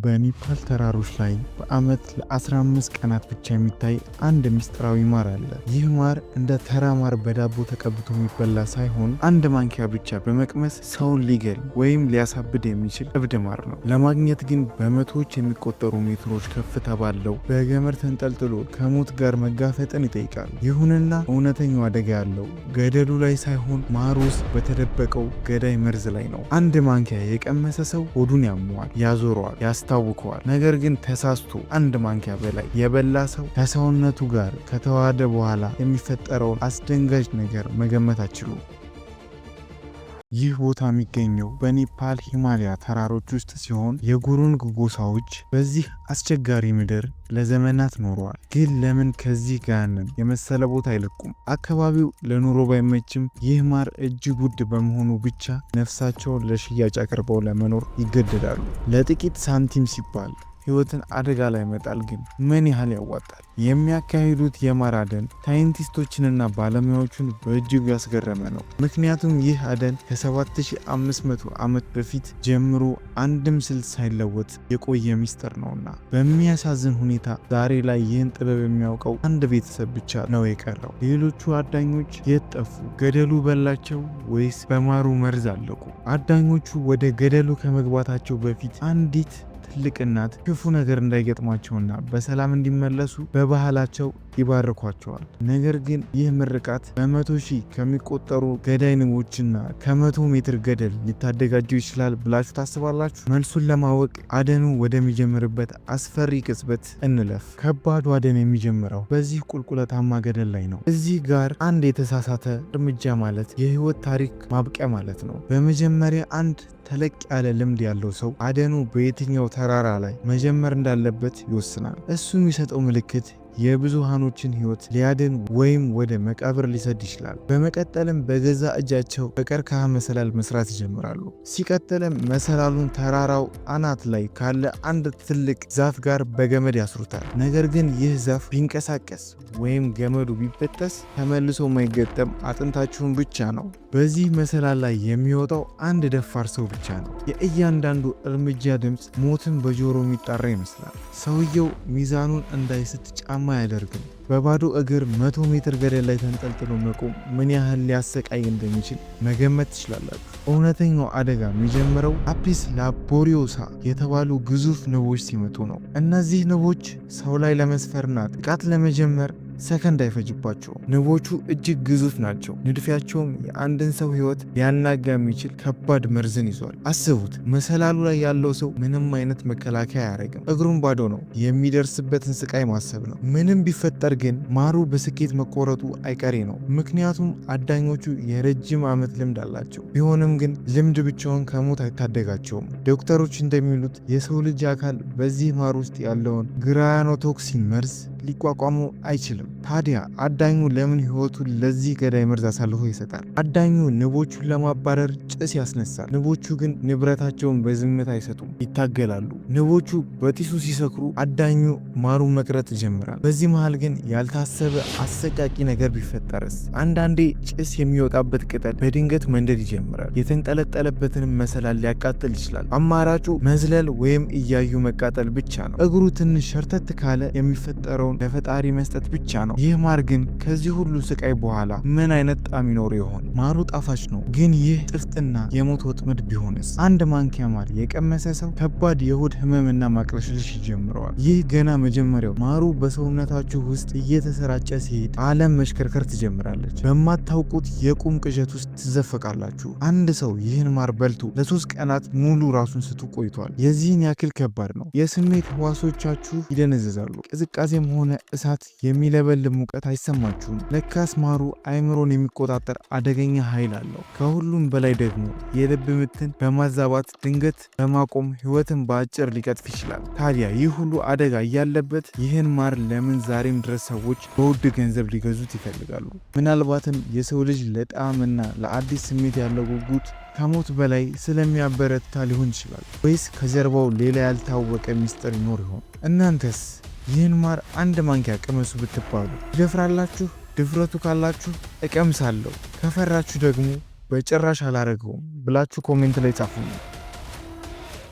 በኔፓል ተራሮች ላይ በዓመት ለ15 ቀናት ብቻ የሚታይ አንድ ምስጢራዊ ማር አለ። ይህ ማር እንደ ተራ ማር በዳቦ ተቀብቶ የሚበላ ሳይሆን፣ አንድ ማንኪያ ብቻ በመቅመስ ሰውን ሊገል ወይም ሊያሳብድ የሚችል እብድ ማር ነው። ለማግኘት ግን በመቶዎች የሚቆጠሩ ሜትሮች ከፍታ ባለው በገመድ ተንጠልጥሎ ከሞት ጋር መጋፈጥን ይጠይቃል። ይሁንና እውነተኛው አደጋ ያለው ገደሉ ላይ ሳይሆን ማር ውስጥ በተደበቀው ገዳይ መርዝ ላይ ነው። አንድ ማንኪያ የቀመሰ ሰው ሆዱን ያመዋል፣ ያዞረዋል፣ ያስታውከዋል። ነገር ግን ተሳስቶ አንድ ማንኪያ በላይ የበላ ሰው ከሰውነቱ ጋር ከተዋሃደ በኋላ የሚፈጠረውን አስደንጋጭ ነገር መገመት አትችሉም። ይህ ቦታ የሚገኘው በኔፓል ሂማሊያ ተራሮች ውስጥ ሲሆን፣ የጉሩንግ ጎሳዎች በዚህ አስቸጋሪ ምድር ለዘመናት ኖረዋል። ግን ለምን ከዚህ ገሃነም የመሰለ ቦታ አይለቁም? አካባቢው ለኑሮ ባይመችም፣ ይህ ማር እጅግ ውድ በመሆኑ ብቻ ነፍሳቸውን ለሽያጭ አቅርበው ለመኖር ይገደዳሉ። ለጥቂት ሳንቲም ሲባል ሕይወትን አደጋ ላይ መጣል ግን ምን ያህል ያዋጣል? የሚያካሂዱት የማር አደን ሳይንቲስቶችንና ባለሙያዎቹን በእጅጉ ያስገረመ ነው። ምክንያቱም ይህ አደን ከ7500 ዓመት በፊት ጀምሮ አንድም ስልት ሳይለወጥ የቆየ ሚስጥር ነውና። በሚያሳዝን ሁኔታ ዛሬ ላይ ይህን ጥበብ የሚያውቀው አንድ ቤተሰብ ብቻ ነው የቀረው። ሌሎቹ አዳኞች የት ጠፉ? ገደሉ በላቸው ወይስ በማሩ መርዝ አለቁ? አዳኞቹ ወደ ገደሉ ከመግባታቸው በፊት አንዲት ትልቅ እናት ክፉ ነገር እንዳይገጥማቸውና በሰላም እንዲመለሱ በባህላቸው ይባርኳቸዋል። ነገር ግን ይህ ምርቃት በ100,000 ከሚቆጠሩ ገዳይ ንቦችና ከ100 ሜትር ገደል ሊታደጋቸው ይችላል ብላችሁ ታስባላችሁ? መልሱን ለማወቅ አደኑ ወደሚጀምርበት አስፈሪ ቅጽበት እንለፍ። ከባዱ አደን የሚጀምረው በዚህ ቁልቁለታማ ገደል ላይ ነው። እዚህ ጋር አንድ የተሳሳተ እርምጃ ማለት የህይወት ታሪክ ማብቂያ ማለት ነው። በመጀመሪያ አንድ ተለቅ ያለ ልምድ ያለው ሰው አደኑ በየትኛው ተራራ ላይ መጀመር እንዳለበት ይወስናል። እሱ የሚሰጠው ምልክት የብዙሃኖችን ህይወት ሊያድን ወይም ወደ መቃብር ሊሰድ ይችላል። በመቀጠልም በገዛ እጃቸው በቀርከሃ መሰላል መስራት ይጀምራሉ። ሲቀጥልም መሰላሉን ተራራው አናት ላይ ካለ አንድ ትልቅ ዛፍ ጋር በገመድ ያስሩታል። ነገር ግን ይህ ዛፍ ቢንቀሳቀስ ወይም ገመዱ ቢበጠስ ተመልሶ የማይገጠም አጥንታችሁን ብቻ ነው። በዚህ መሰላል ላይ የሚወጣው አንድ ደፋር ሰው ብቻ ነው። የእያንዳንዱ እርምጃ ድምፅ ሞትን በጆሮ የሚጣራ ይመስላል። ሰውየው ሚዛኑን እንዳይስት ጫማ አያደርግም። በባዶ እግር 100 ሜትር ገደል ላይ ተንጠልጥሎ መቆም ምን ያህል ሊያሰቃይ እንደሚችል መገመት ትችላላችሁ። እውነተኛው አደጋ የሚጀምረው Apis laboriosa የተባሉ ግዙፍ ንቦች ሲመጡ ነው። እነዚህ ንቦች ሰው ላይ ለመስፈርና ጥቃት ለመጀመር ሰከንድ አይፈጅባቸውም። ንቦቹ እጅግ ግዙፍ ናቸው። ንድፊያቸውም የአንድን ሰው ሕይወት ሊያናጋ የሚችል ከባድ መርዝን ይዟል። አስቡት፣ መሰላሉ ላይ ያለው ሰው ምንም አይነት መከላከያ አያደርግም። እግሩን ባዶ ነው። የሚደርስበትን ስቃይ ማሰብ ነው። ምንም ቢፈጠር ግን ማሩ በስኬት መቆረጡ አይቀሬ ነው። ምክንያቱም አዳኞቹ የረጅም ዓመት ልምድ አላቸው። ቢሆንም ግን ልምድ ብቻውን ከሞት አይታደጋቸውም። ዶክተሮች እንደሚሉት የሰው ልጅ አካል በዚህ ማር ውስጥ ያለውን grayanotoxin መርዝ ሊቋቋመው አይችልም። ታዲያ አዳኙ ለምን ህይወቱን ለዚህ ገዳይ መርዝ አሳልፎ ይሰጣል? አዳኙ ንቦቹን ለማባረር ጭስ ያስነሳል። ንቦቹ ግን ንብረታቸውን በዝምታ አይሰጡም፣ ይታገላሉ። ንቦቹ በጢሱ ሲሰክሩ አዳኙ ማሩን መቅረጥ ይጀምራል። በዚህ መሃል ግን ያልታሰበ አሰቃቂ ነገር ቢፈጠርስ? አንዳንዴ ጭስ የሚወጣበት ቅጠል በድንገት መንደድ ይጀምራል። የተንጠለጠለበትንም መሰላል ሊያቃጥል ይችላል። አማራጩ መዝለል ወይም እያዩ መቃጠል ብቻ ነው። እግሩ ትንሽ ሸርተት ካለ የሚፈጠረውን ለፈጣሪ መስጠት ብቻ ነው። ይህ ማር ግን ከዚህ ሁሉ ስቃይ በኋላ ምን አይነት ጣዕም ይኖረው ይሆን? ማሩ ጣፋጭ ነው፣ ግን ይህ ጥፍጥና የሞት ወጥመድ ቢሆንስ? አንድ ማንኪያ ማር የቀመሰ ሰው ከባድ የሆድ ህመምና ማቅለሽለሽ ይጀምረዋል። ይህ ገና መጀመሪያው። ማሩ በሰውነታችሁ ውስጥ እየተሰራጨ ሲሄድ ዓለም መሽከርከር ትጀምራለች። በማታውቁት የቁም ቅዠት ውስጥ ትዘፈቃላችሁ። አንድ ሰው ይህን ማር በልቶ ለ3 ቀናት ሙሉ ራሱን ስቶ ቆይቷል። የዚህን ያክል ከባድ ነው። የስሜት ህዋሶቻችሁ ይደነዝዛሉ። ቅዝቃዜም ሆነ እሳት የሚለበልብ ሙቀት አይሰማችሁም። ለካስ ማሩ አይምሮን የሚቆጣጠር አደገኛ ኃይል አለው። ከሁሉም በላይ ደግሞ የልብ ምትን በማዛባት፣ ድንገት በማቆም ህይወትን በአጭር ሊቀጥፍ ይችላል። ታዲያ ይህ ሁሉ አደጋ እያለበት ይህን ማር ለምን ዛሬም ድረስ ሰዎች በውድ ገንዘብ ሊገዙት ይፈልጋሉ? ምናልባትም የሰው ልጅ ለጣዕምና ለአዲስ ስሜት ያለው ጉጉት ከሞት በላይ ስለሚያበረታ ሊሆን ይችላል። ወይስ ከጀርባው ሌላ ያልታወቀ ሚስጥር ይኖር ይሆን? እናንተስ ይህን ማር አንድ ማንኪያ ቅመሱ ብትባሉ ትደፍራላችሁ? ድፍረቱ ካላችሁ እቀምሳለሁ፣ ከፈራችሁ ደግሞ በጭራሽ አላረገውም ብላችሁ comment ላይ ጻፉልኝ።